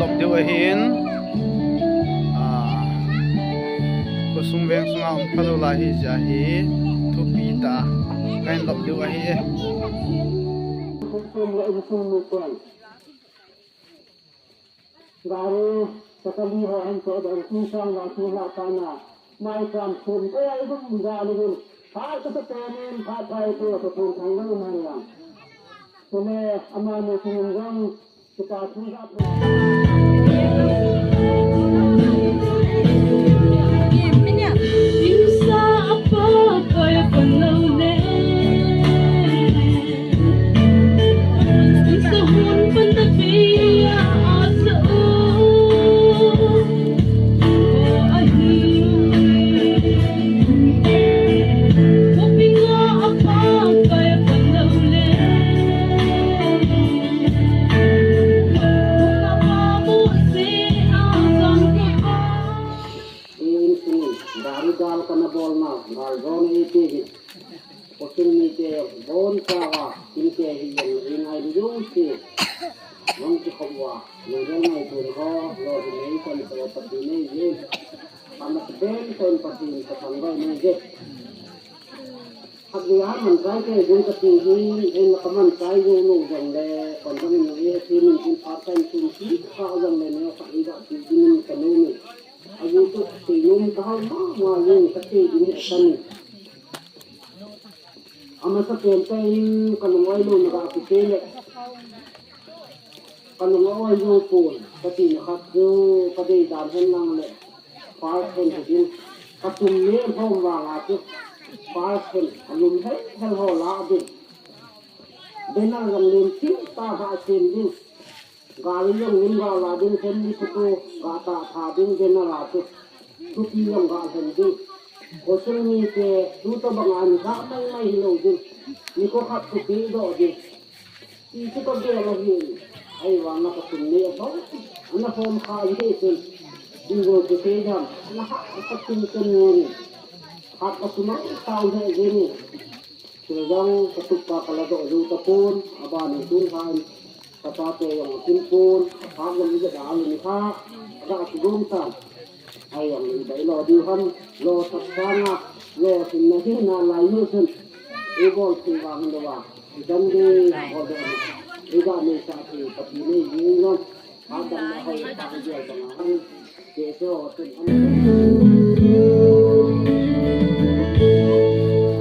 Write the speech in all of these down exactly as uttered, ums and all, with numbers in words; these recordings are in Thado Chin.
Lop diu ahin. Ah, khosung veng sunga um khalou lai hi jeh a hi thupi tah a kahin lop diu ahi e. Gari sakali ho hin choh doh in, kum sang vang kum lah kana, mai sam sum ko ai dum gari dum. Phat kasa pen in, phat phai ko, ko pen thang dum man yang. Chule amani kum jong, kita thu jap. Insung in, gari gal kana bolna, gal jona iti hi. Khosung mite boncha uva, hinte hi jong ring ai lu jong si. Nong kikhop uva, nong jong ngaitun ho, lo hi nei kan to pati nei jin. Amasapen ten Pathen kathangvah nei jin. Khatvei a manchai kei jong kati hi, en la kamanchai jong lou jongle, kon dang in ei ti min tin phat kan tun ti kha jongle, neo khat in da ti ding in kanu mi. Aji tu ti nom kahal mama jong kati ding ahi kani. Amasapen ten kalung oi louna ga kiti le. Kalung a oi jou pon, kati na khat chu kadei dan hen lang le, first hand hi ding, katum le hom vang a chu, first hand, alum hel hel ho la ding. Banner jong lim thim tah a sem ding. Gari jong lim ga la ding, family photo ga tah tha ding, banner a chu. Thupi jong ga lhen ding. Khosung mite, tu tobang a ni kha mai mai hilou ding. Nikho khat thupi doh ding. Ti chu ka gel ahi. Ahivang na ka tum ni a bang. Ana hom kha hi chun. Ti go chu te jam. Na ha ka tum tum ni. Khat ka tum a tau he je ni. Chule jong ka tup pa ka la doh jou tapon. Abani tun khan ka pa te jong akin pon. Aphat jong i ja da ni kha. Aga ki gum tan. Ai jong i bai lo diu ham. Lo sak sanga. Lo sin na hin na lai nu chun. I bol thei vang lou va. Idan ding ho ding. Idan nei sa ti pati nei ding jong. Hadam na hoi pa dial bang a hoi. Jesu ho tun an.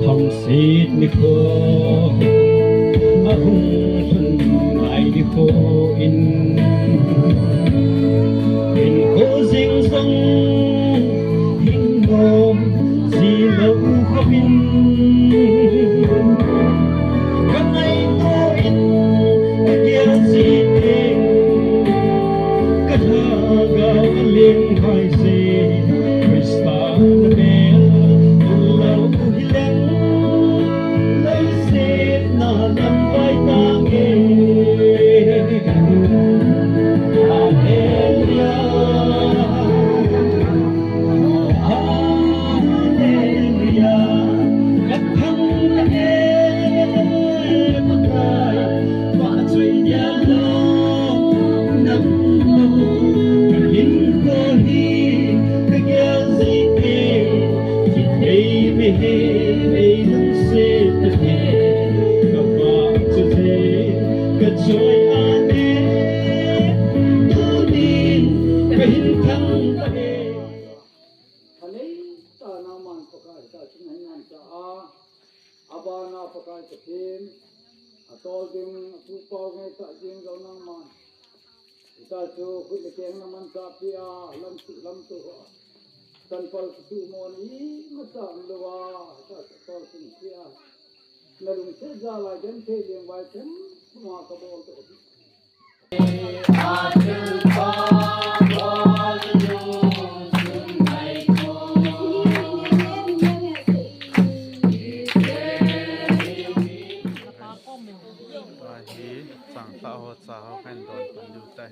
Hamsit nikho, ahung lhun ngai nikho in. Hinkho jing jong, hing nom, ji lou khop in. Ka ngaito in, ka gel ji teng, ka lhagao a leng hai je, Christa na bel, lou hi leng, leiset na lam vai ta nge. Hallelujah. Hallelujah. Ka thangvah e, Pakai, vahchoi dia lou, nangma, ka hinkho hi, ka gel ji e, kithei mei he, nei lungset ta e, ka vahchoi e, ka choi ane, tunin, ka hin thangvah e. Thalei tah a nangman Pakai ta chun hin ngan ta a, abana Pakai Pathen, atol ding, apu pau ngai ta ding jong nangman. Hita chu khut le keng na manchah peh a, lamsuh lamtoh a, tanpal kisuh mo ni imacha umlou a, hita chu atol sung peh a, na lungset jal a genthei leng vai chun, ma ka bol to. Ahi, changtah ho cha ho kahin don pan diu tai.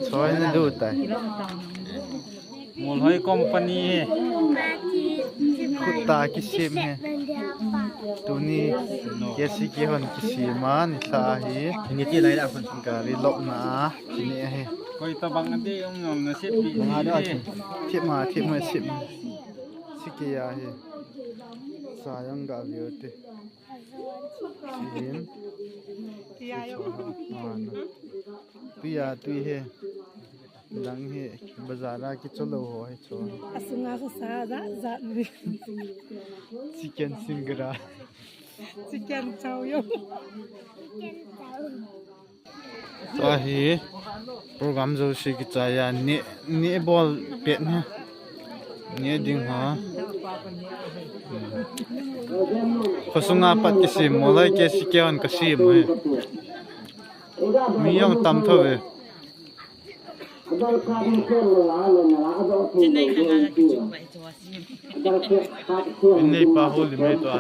Choi na du tai. Molhoi company hi. Khut a kisem hi. Tuni K C K hon kisem a nilhah hi. Ni ti lai la khun. Gari lop na a. Ni hi. Koi tabang ati um nom na sep pi. Thip ma, thip ma sep. Siki ya hi. Sa yang ga view te. Chin. Kiya yo. Tui a, tui hi. Lang hi, bazar a kicholo ho hi cho. Asunga sa sa za za ni. Chicken singara. Chicken chow yo. Tua hi program jouse kichai a, neh, neh bol pet hi. Neh ding ho. Khosunga pat kisem, Molhoi K C K hon kasem hi. Mi jong tam tho ve. Neipa houlim e tua.